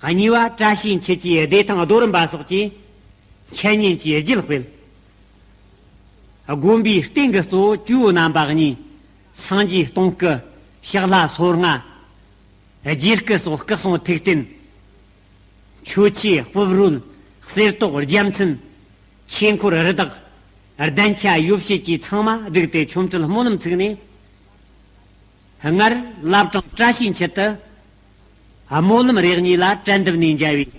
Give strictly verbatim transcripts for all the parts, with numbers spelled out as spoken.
གཉིས་པ་བཀྲ་ཤིས་འཁྱིལ་གྱི་བདེ་ཐང་རྡོ་རིན་པ་སོགས་ཀྱིས་འཆད་ཉན་གྱི་རྒྱུད་སྤེལ། དགོན་པའི་རྟེན་གྱི་གཙོ་བོ་ཇོ་བོ་རྣམ་པ་གཉིས། སངས་རྒྱས་སྟོང་སྐུ། ཕྱག་ལྷ་སོ་ལྔ། རྗེ་སྐུ་སོགས་སྐུ་གསུང་ཐུགས་རྟེན། མཆོད་ཆས་སྤུབས་རོལ། གསེར་ཏོག་རྒྱལ་མཚན། ཆོས་འཁོར་རི་དྭགས། གདན་ཆ་ཡོ་བྱད་བཅས་ཚང་མ་བསྒྲིགས་ཏེ་ཆོ་འཕྲུལ་སྨོན་ལམ་ཚུགས་ནས། སྔར་བླ་བྲང་བཀྲ་ཤིས་འཁྱིལ་དུ་སྨོན་ལམ་རེ་གཉིས་ལ་གྲལ་འདེབས་ནས་མཇལ་བས།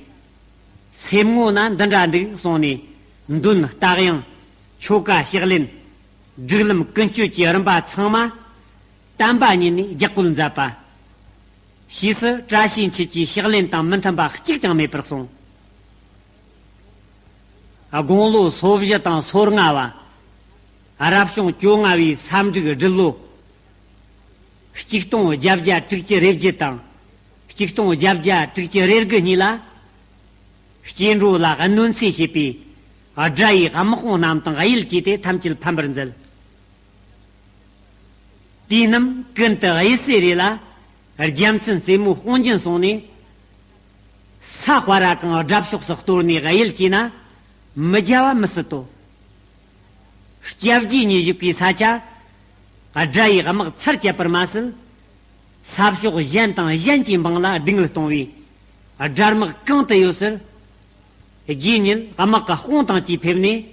སེམས་ངོ་ན་འདི་འདྲ་འདུག་གསུངས་ནས། འདོན་རྟ་དབྱངས། ཆོ་ག་ཕྱག་ལེན། སྒྲིག་ལམ་ཀུན་སྤྱོད་ཀྱི་རིམ་པ་ཚང་མ་བསྟན་པ་ཉིད་ནས་རྒྱག་བཀོད་མཛད་པ། ཕྱིས་སུ་བཀྲ་ཤིས་འཁྱིལ་གྱི་ཕྱག་ལེན་དང་མི་མཐུན་པ་གཅིག་ཀྱང་མེད་པར་གསུངས། དགུང་ལོ་སོ་བཞི་དང་སོ་ལྔ་བ། རབ་བྱུང་བཅོ་ལྔ་བའི་ས་འབྲུག་སྦྲུལ་ལོ། གཅིག་སྟོང་བརྒྱད་བརྒྱ་དྲུག་ཅུ་རེ་བརྒྱད་དང་། གཅིག་སྟོང་བརྒྱད་བརྒྱ་དྲུག་ཅུ་རེ་དགུ་གཉིས་ལ། སྐྱེ་འགྲོ་ལ་གནོད་འཚེ་བྱེད་པའི་དགྲ་ཡི་དམག་དཔུང་རྣམས་དང་གཡུལ་བཅས་ཏེ་ཐམས་ཅད་ཕམ་པར་མཛད། དུས་རྣམས་ཀུན་ཏུ་གཡུལ་སའི་རེ་ལ། རྒྱལ་མཚན་རྩེ་མོའི་དཔུང་འབྱིན་སོང་ནས། ས་དཔའ་ར་གང་དགྲ་ཕྱོགས་སུ་གཏོར་ནས་གཡུལ་བཅས་ན། མི་རྒྱལ་བ་མི་སྲིད་དོ། སྐྱབས་རྗེ་ཉིད་བཞུགས་པའི་ས་ཆ། དགྲ་ཡི་དམག་ཚར་བཅད་པར་མ་ཟད། ས་ཕྱོགས་གཞན་དང་གཞན་གྱི་འབངས་ལ་སྡུག་བསྔལ་གཏོང་བའི། དགྲ་དམག་གང་དུ་ཡོད་སར། རྗེ་ཉིད་དམག་གི་དཔུང་དང་བཅས་ཕེབས་ནས།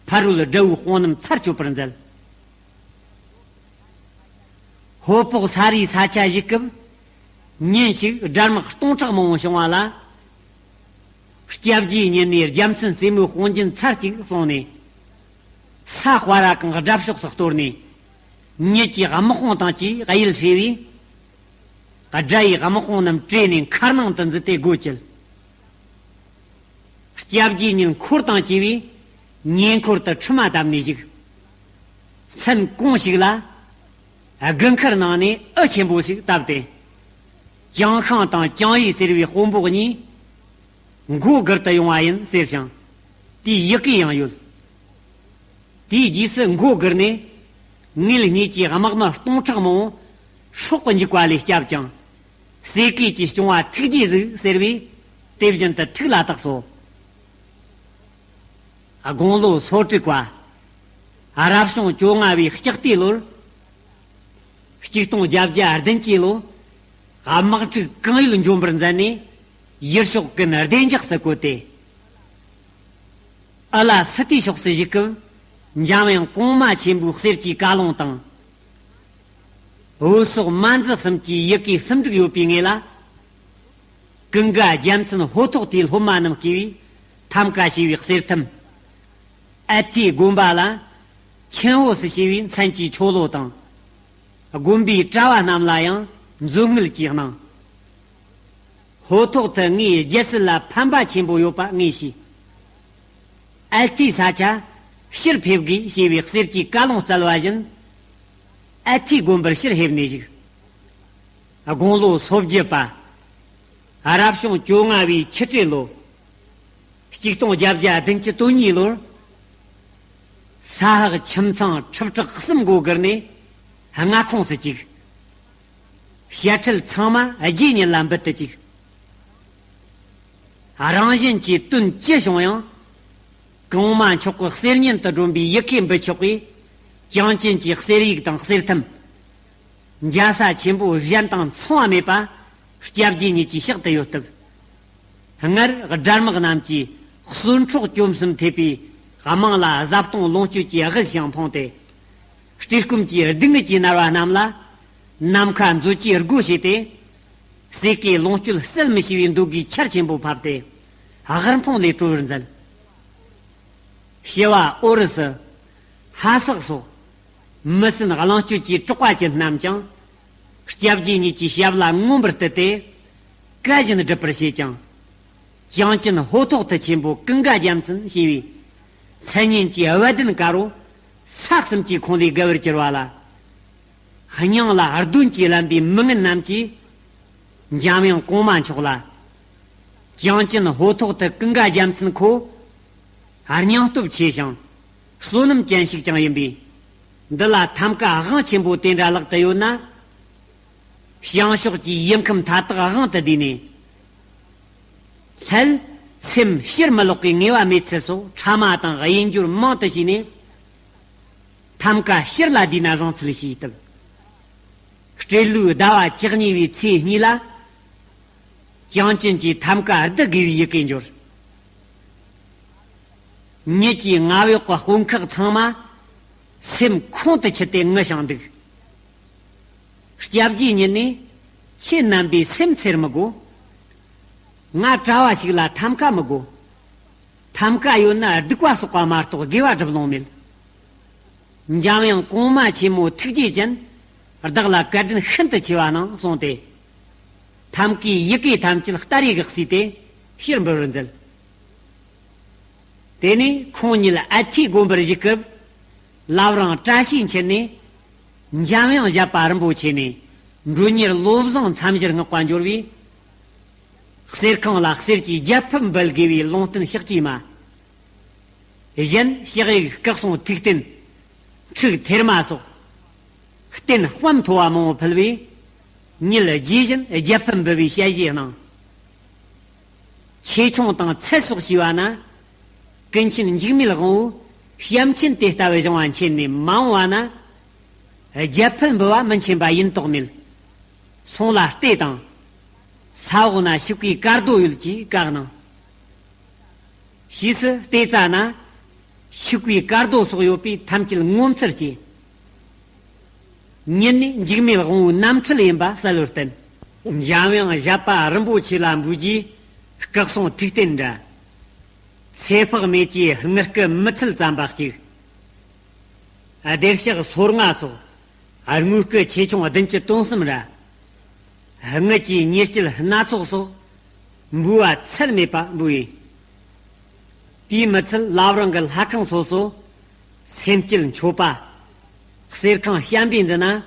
ཕ་རོལ་དགྲ་བོའི་དཔུང་རྣམས་ཚར་གཅོད་པར་མཛད། ཧོ་པོག་ས་རིའི་ས་ཆ་བཞུགས་སྐབས། ཉིན་ཞིག་དགྲ་དམག་སྟོང་ཕྲག་མང་བོ་བྱུང་བ་ལ། སྐྱབས་རྗེ་ཉིད་ནས་རྒྱལ་མཚན་རྩེ་མོའི་དཔུང་འབྱིན་ཚར་གཅིག་སོང་ནས། ས་དཔའ་ར་གང་དགྲ་ཕྱོགས་སུ་གཏོར་ནས། ཉིད་ཀྱི་དམག་དཔུང་དང་བཅས་གཡུལ་ཧྲེ་བས། དགྲ་ཡི་དམག་དཔུང་རྣམས་བྲོས་ནས་མཁར་ནང་དུ་འཛུལ་ཏེ་སྒོ་བཅད། སྐྱབས་རྗེ་ཉིད་འཁོར་དང་བཅས་པས་ཉེ་འཁོར་དུ་ཁྲིམས་མ་བཏབ་ནས་བཞུགས། མཚན་གང་ཞིག་ལ། དགུན་ཁར་ནང་ནས་འུ་ཆེན་པོ་ཞིག་བཏབ་སྟེ། ཅང་ཤང་དང་ཅང་ཡི་ཟེར་བའི་དཔོན་པོ་གཉིས། མགོ་སྒུར་དུ་ཡོང་བ་ཡིན་ཟེར་ཞིང་། དེའི་ཡི་གེ་ཡང་ཡོད། དེའི་རྗེས་སུ་མགོ་སྒུར་ནས། ངེད་གཉིས་ཀྱི་དམག་མི་སྟོང་ཕྲག་མང་པོ་སྲོག་གི་འཇིགས་པ་ལས་བསྐྱབས་ཀྱང་། ཟས་གོས་ཀྱིས་སྐྱོང་བ་ཐུགས་རྗེས་གཟིགས་ཟེར་བས། དེ་བཞིན་དུ་ཐུགས་ལ་བཏགས་སོ། དགུང་ལོ་སོ་དྲུག་པ། རབ་བྱུང་བཅོ་ལྔ་བའི་ལྕགས་རྟའི་ལོར། གཅིག་སྟོང་བརྒྱད་བརྒྱ་བདུན་ཅུ་ལོ། དམག་འཁྲུག་གང་ཡོད་འཇོམས་པར་མཛད་ནས། ཡུལ་ཕྱོགས་ཀུན་བདེ་འཇགས་སུ་བཀོད་དེ། ཨ་ལ་སི་ཏའི་ཕྱོགས་སུ་བཞུགས་སྐབས། འཇམ་དབྱངས་གོང་མ་ཆེན་པོའི་གསེར་གྱི་བཀའ་ལུང་དང་། བོད་སོག་མན་ཛུ་གསུམ་གྱི་ཡི་གེ་སུམ་སྒྲིག་ཡོད་པའི་ངོས་ལ། ཀུན་དགའ་རྒྱལ་མཚན་ཧོ་ཐོག་ཐའི་སློབ་མ་རྣམས་བསྐོས་པའི་ཐམ་ཀ་ཞེས་པའི་གསེར་ཐུམ། ཨལ་ཐའི་དགོན་པ་ལ་ཆིན་ཧོ་སི་ཞེས་པའི་མཚན་གྱི་ཆོ་ལོ་དང་། དགོན་པའི་གྲྭ་བ་རྣམས་ལ་ཡང་མཛོད་དངུལ་གྱིས་གནང་། ཧོ་ཐོག་ཐའི་ངའི་རྒྱལ་སྲིད་ལ་ཕན་པ་ཆེན་པོ་ཡོད་པ་ངས་ཤེས། ཨལ་ཐའི་ས་ཆ་ཕྱིར་ཕེབས་དགོས་ཞེས་པའི་གསེར་གྱི་བཀའ་ལུང་སྩལ་བ་བཞིན། ཨལ་ཐའི་དགོན་པར་ཕྱིར་ཕེབས་ནས་བཞུགས། དགུང་ལོ་སོ་བརྒྱད་པ། རབ་བྱུང་བཅོ་ལྔ་བའི་ཆུ་སྤྲེལ་ལོ། གཅིག་སྟོང་བརྒྱད་བརྒྱ་བདུན་ཅུ་དོན་གཉིས་ལོར། ས་ཧག་ཁྱིམ་ཚང་ཁྲི་ཕྲག་གསུམ་མགོ་སྒུར་ནས་མངའ་ཁོངས་སུ་བཅུག། དཔྱ་ཁྲལ་ཚང་མ་རྗེ་ཉིད་ལ་འབུལ་དུ་བཅུག། རང་བཞིན་གྱིས་དོན་ཅི་བྱུང་ཡང་། གོང་མ་མཆོག་གི་གསེར་བརྙན་དུ་བསྒྲོན་པའི་ཡི་གེ་འབུལ་ཆོག་པས། ཅང་ཅན་གྱི་གསེར་ཡིག་དང་གསེར་ཐུམ། འཇའ་ས་ཆེན་པོ་གཞན་དང་མཚུངས་པ་མེད་པ། སྐྱབས་རྗེ་ཉིད་ཀྱི་ཕྱག་ཏུ་ཡོད་སྟབས། སྔར་དགྲ་དམག་རྣམས་ཀྱིས་གསོན་འཕྲོག་བཅོམ་གསུམ་ཐེབས་པའི་དམངས་ལ་བཟའ་བཏུང་ལོངས་སྤྱོད་ཀྱི་དབུལ་ཞིང་ཕོངས་ཏེ། བཀྲེས་སྐོམ་གྱི་སྡུག་བསྔལ་གྱིས་མནར་བ་རྣམས་ལ་ནམ་མཁའ་མཛོད་ཀྱིས་སྒོ་ཕྱེས་ཏེ། ཟས་གོས་ལོངས་སྤྱོད་བསལ་མི་ཤེས་པའི་འདོད་དགུའི་ཆར་ཆེན་པོ་ཕབ་སྟེ། དབུལ་ཕོངས་ལས་གྲོལ་བར་མཛད། ཞི་བ་ཨོ་རི་སི། ཧ་སག་སོགས་མི་སེར་གླང་སྤྱོད་ཀྱི་གྲགས་པ་ཅན་རྣམས་ཀྱང་། སྐྱབས་རྗེ་ཉིད་ཀྱི་ཞབས་ལ་མངོན་པར་བསྟོད་དེ། བཀའ་བཞིན་སྒྲུབ་པར་བྱེད་ཅིང་། ཅང་ཅན་ཧོ་ཐོག་ཐའི་ཆེན་པོ་ཀུན་དགའ་རྒྱལ་མཚན་ཞེས་པའི་མཚན་སྙན་གྱི་དབལ་ལྡན་དཀར་པོ་ས་གསུམ་གྱི་ཁོངས་ལས་བརྒལ་བར་གྱུར་པ་ལ། སྙིང་ལ་རྡོ་གཅིག་ལན་པའི་མི་ངན་རྣམས་ཀྱིས་འཇམ་དབྱངས་གོང་མ་མཆོག་ལ། ཅང་ཅན་ཧོ་ཐོག་ཐའི་ཀུན་དགའ་རྒྱལ་མཚན་ཁོ་སྙིང་སྟོབས་ཆེ་ཞིང་བསོད་ནམས་ཅན་ཞིག་ཀྱང་ཡིན་པས། འདི་ལ་ཐམ་ཀ་དབང་ཆེན་པོ་དེ་འདྲ་ལག་ཏུ་ཡོད་ན། བྱང་ཕྱོགས་ཀྱི་ཡུལ་ཁམས་མཐའ་དག་དབང་དུ་བསྡུས་ནས། ལྷལ། སེམས་ཕྱིར་མི་ལོག་པའི་ངེས་པ་མེད་ཚུལ་སོགས་ཕྲ་མ་དང་དབྱེན་སྦྱོར་མང་དུ་བྱས་ནས། ཐམ་ཀ་ཕྱིར་ལ་བསྡུས་ན་བཟང་ཚུལ་ཞེས་བཏུབ། སྤྲེལ་ལོའི་ཟླ་བ་བཅུ་གཉིས་པའི་ཚེས་གཉིས་ལ། བྱང་ཆུབ་ཀྱི་ཐམ་ཀ་བསྡུ་དགོས་པའི་ཡི་གེ་འབྱོར། ཉིད་ཀྱི་ངག་གཡོག་གི་དཔོན་ཁག་ཚང་མ་སེམས་ཁོང་དུ་ཆུད་དེ་ངུ་ཞིང་འདུག། སྐྱབས་རྗེ་ཉིད་ནས་ཁྱེད་རྣམ་པའི་སེམས་འཚེར་མི་དགོ། ང་གྲྭ་བ་ཞིག་ལ་ཐམ་ཀ་མི་དགོ། ཐམ་ཀ་ཡོད་ན་སྡིག་པ་བསགས་པ་མ་གཏོགས་དགེ་བ་སྒྲུབ་ལོང་མེད། འཇམ་དབྱངས་གོང་མ་ཆེན་མོ་ཐུགས་རྗེ་ཅན། བདག་ལ་བཀའ་དྲིན་ཤིན་ཏུ་ཆེ་བ་གནང་གསུངས་ཏེ། ཐམ་ཀའི་ཡི་གེ་ཐམས་ཅད་སྟ་རེ་གིས་བསྲེས་ཏེ་ཕྱིར་འབུལ་བར་མཛད། དེ་ནས་ཁོང་ཉིད་ཨ་ཐུའི་དགོན་པར་བཞུགས་སྐབས། བླ་བྲང་བཀྲ་ཤིས་འཁྱིལ་ནས། འཇམ་དབྱངས་བཞད་པ་རིན་པོ་ཆེ་ནས་མགྲོན་གཉེར་བློ་བཟང་མཚམས་བཞིར་མངགས་པ་འབྱོར་བས། གསེར་ཁང་ལ་གསེར་གྱི་རྒྱལ་ཕམ་འབུལ་དགོས་པའི་ལུང་བསྟན་ཕྱག་བྲིས་མ། གཞན་ཕྱག་གཡིག་སྐུ་གསུང་ཐུགས་རྟེན། ཁྲུས་ཐེར་མ་སོགས། རྟེན་དཔལ་མཐོ་བ་མང་པོ་ཕུལ་བས། ཉིད་རྗེས་བཞིན་རྒྱལ་ཕམ་འབུལ་བའི་ཞལ་བཞེས་གནང་། ཆེ་ཆུང་དང་ཚད་སོགས་ཞུས་པ་ན། ཀུན་མཁྱེན་འཇིགས་མེད་དབང་པོས་བྱམས་ཆེན་དེ་ལྟ་བུ་བཞེངས་པ་མཁྱེན་ནས་མ་འོངས་པ་ན། རྒྱལ་ཕམ་འབུལ་བ་མི་མཁྱེན་པ་ཡིན་དོགས་མེད། སོང་ལ་ལྟོས་དང་། ས་འོག་ན་ཕྱུག་པའི་དཀར་རྡོ་ཡོད་ཅེས་བཀའ་གནང་། ཕྱིས་སུ་ལྟོས་ཙ་ན། ཕྱུག་པའི་དཀར་རྡོ་སོགས་ཡོད་པས་ཐམས་ཅད་ངོ་མཚར་སྐྱེས། ཉིད་ནས་འཇིགས་མེད་དབང་པོའི་རྣམ་འཕྲུལ་ཡིན་པ་གསལ་བར་བསྟན། འཇམ་དབྱངས་བཞད་པ་རིན་པོ་ཆེ་ལ་འབུལ་རྒྱུའི་སྐུ་གསུང་ཐུགས་རྟེན་འདྲ། ཚེ་དཔག་མེད་ཀྱི་དངུལ་སྐུ་མི་ཚད་ཙམ་པ་གཅིག། བདེར་གཤེགས་སོ་ལྔ་སོགས། དངུལ་སྐུ་ཆེ་ཆུང་བདུན་ཅུ་དོན་གསུམ་ར། དངུལ་གྱི་ཉེར་སྤྱོད་སྣ་ཚོགས་སོགས། འབུལ་བ་ཚད་མེད་པ་འབུལ་ཡིན། དེས་མི་ཚད་བླ་བྲང་གི་ལྷ་ཁང་སོ་སོ། སེམས་བསྐྱེད་མཆོད་པ། གསེར་ཁང་བཤམས་པའི་འདི་ན།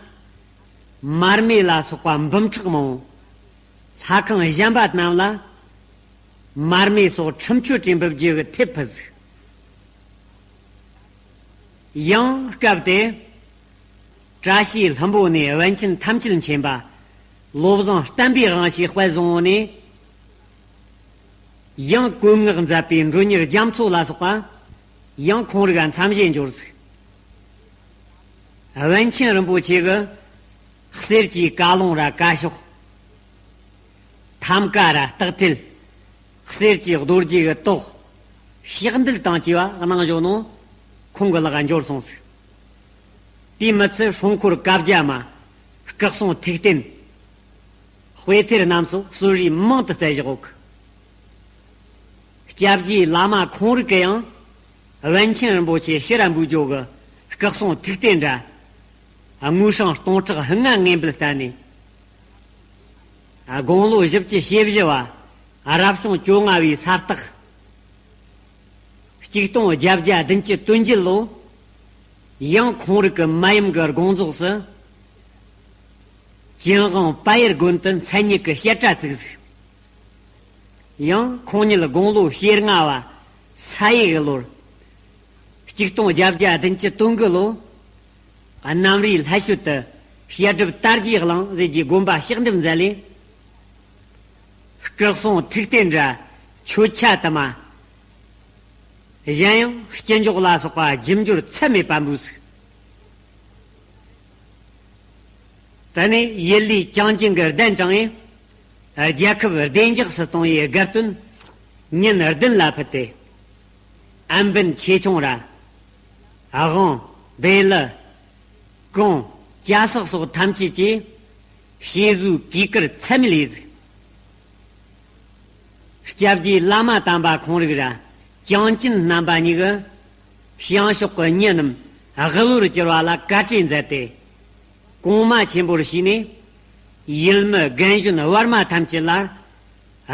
མར་མེ་ལ་སོགས་པ་འབུམ་ཕྲག་མང་པོ། ལྷ་ཁང་གཞན་པ་རྣམས་ལ། མར་མེ་སོགས་ཁྲིམས་གཅོད་ཀྱིས་འབུལ་རྒྱུ་གི་ཐེབས་ཕུད་ཟིག། ཡང་སྐབས་དེ། བཀྲ་ཤིས་ལྷུན་པོ་ནས་པཎ་ཆེན་ཐམས་ཅད་མཁྱེན་པ། བློ་བཟང་བསྟན་པའི་དབང་ཞེས་དཔལ་བཟང་པོ་ནས། ཡང་བཀོད་མངགས་མཛད་པའི་མགྲོན་གཉེར་རྒྱ་མཚོ་ལ་སོགས་པ། ཡང་ཁོང་རིགས་མཚམས་བཞེས་འབྱོར་ཟིག། པཎ་ཆེན་རིན་པོ་ཆེ་གི། གསེར་གྱི་བཀའ་ལུང་ར་བཀའ་ཤོག། ཐམ་ཀ་ར་རྟགས་ཐིལ། གསེར་གྱི་རྡོ་རྗེ་གི་ཏོག། ཕྱག་མདུད་དང་བཅས་པ་གནང་བཞག་ནོ། ཁོང་གི་ལག་འབྱོར་སོང་ཟིག། དེས་མི་ཚད་སྲུང་འཁོར་བཀའ་བརྒྱ་མ། སྐུ་གསུང་ཐུགས་རྟེན། དཔེ་ཐེར་རྣམས་སོགས་གསོལ་རས་མང་དུ་སྩལ་བཞག་ཡོད་གི། སྐྱབས་རྗེ་བླ་མ་ཁོང་རིགས་ཀྱིས་ཡང་། པཎ་ཆེན་རིན་པོ་ཆེ་ཕྱིར་ར་འབུལ་རྒྱུ་གི་སྐུ་གསུང་ཐུགས་རྟེན་འདྲ། དངུལ་སྲང་སྟོང་ཕྲག་ལྔ་ངེས་འབུལ་བསྟན་ནས། དགུང་ལོ་བཞི་བཅུ་ཞེ་བཞི་བ། རབ་བྱུང་བཅོ་ལྔ་བའི་ས་སྟག། གཅིག་སྟོང་བརྒྱད་བརྒྱ་བདུན་ཅུ་དོན་བརྒྱད་ལོ། ཡང་ཁོང་རིགས་ཀྱི་མ་ཡུམ་གྱི་དགོངས་རྫོགས་སུ། ཅིན་ཝང་པ་ཡེར་དགོན་དུ་མཚན་ཉིད་ཀྱི་བཤད་གྲྭ་བཙུགས་ཟིག། ཡང་ཁོང་ཉིད་དགུང་ལོ་ཞེ་ལྔ་བ་ས་ཡི་གི་ལོར། གཅིག་སྟོང་བརྒྱད་བརྒྱ་བདུན་ཅུ་དོན་དགུ་ལོ། གནམ་རིའི་ལྷ་ཤོད་དུ་བཤད་སྒྲུབ་དར་རྒྱས་གླིང་ཟེར་གྱི་དགོན་པ་ཕྱག་འདེབས་མཛད་ལས། སྐུ་གསུང་ཐུགས་རྟེན་འདྲ་མཆོད་ཆ་དུ་མ། གཞན་ཡང་སྐྱིན་འཇོག་ལ་སོགས་པ་རྒྱུ་འབྱོར་ཚད་མེད་པ་འབུལ་ཟིག། དེ་ནས་ཡུལ་ལུས་བྱང་ཆུབ་ཀྱི་གདན་དྲངས་ཡས། རྒྱལ་ཁབ་བདེ་འཇགས་སུ་གཏོང་བའི་དགའ་སྟོན་ཉིན་བདུན་ལ་ཕུལ་ཏེ། ཨན་བན་ཆེ་ཆུང་ར། དབང་། བེ་ལི། གོང་། ཅ་སག་སོགས་ཐམས་ཅད་ཀྱིས་ཞེ་བཟོའི་གུས་བཀུར་ཚད་མེད་ལས་ཟིག། སྐྱབས་རྗེ་བླ་མ་དམ་པ་ཁོང་རིགས་ར་ཅང་ཅིན་རྣམ་པ་གཉིས་ཀྱིས་བྱང་ཕྱོགས་ཀྱི་མྱི་རྣམས་དབུལ་བོར་གྱུར་བ་ལ་བཀའ་དྲིན་མཛད་དེ། གོང་མ་ཆེན་པོར་ཞུས་ནས། ཡུལ་མི་རྒན་གཞོན་བར་མ་ཐམས་ཅད་ལ་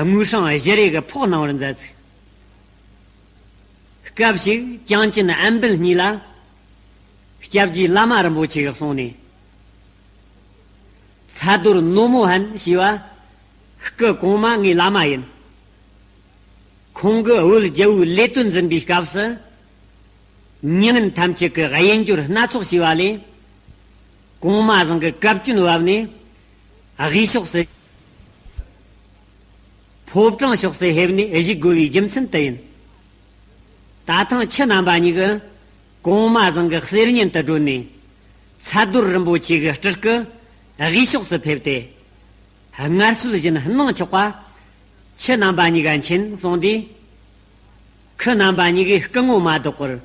དངུལ་སྲང་བཞི་རེ་གི་ཕོགས་གནང་བར་མཛད་ཅིང་། སྐབས་ཤིག་ཅང་ཅིན་ཨན་བན་གཉིས་ལ་སྐྱབས་རྗེ་བླ་མ་རིན་པོ་ཆེ་གིས་གསུངས་ནས། ཚ་རྡོར་ནོ་མོ་ཧན་ཞེས་པ་སྐུ་གོང་མ་ངའི་བླ་མ་ཡིན། ཁོང་གིས་བོད་རྒྱལ་པོའི་ལས་དོན་འཛིན་པའི་སྐབས་སུ། མྱི་ངན་ཐམས་ཅད་ཀྱི་གཡས་འགྱུར་སྣ་ཚོགས་བྱས་པ་ལས། གོང་མ་བཟང་གི་བཀའ་བཀྱོན་བབས་ནས། དབུས་ཕྱོགས་སུ། ཕོ་བྲང་ཕྱོགས་སུ་ཕེབས་ནས་བཞུགས་དགོས་པའི་རྒྱུ་མཚན་དུ་ཡིན། ད་ཐེངས་ཁྱེད་རྣམ་པ་གཉིས་ཀྱིས་གོང་མ་ཚང་གི་གསེར་བརྙན་དུ་བགྲོད་ནས། ཚ་རྡོར་རིན་པོ་ཆེ་གི་སྤྲུལ་སྐུ་དབུས་ཕྱོགས་སུ་ཕེབས་ཏེ། སྔར་སྲོལ་བཞིན་གནང་ཆོག་པ། ཁྱེད་རྣམ་པ་གཉིས་ཀ་མཁྱེན་གསུངས་དུས། ཁྱེད་རྣམ་པ་གཉིས་ཀྱིས་སྐུ་ངོ་མ་ལྡོག་པར།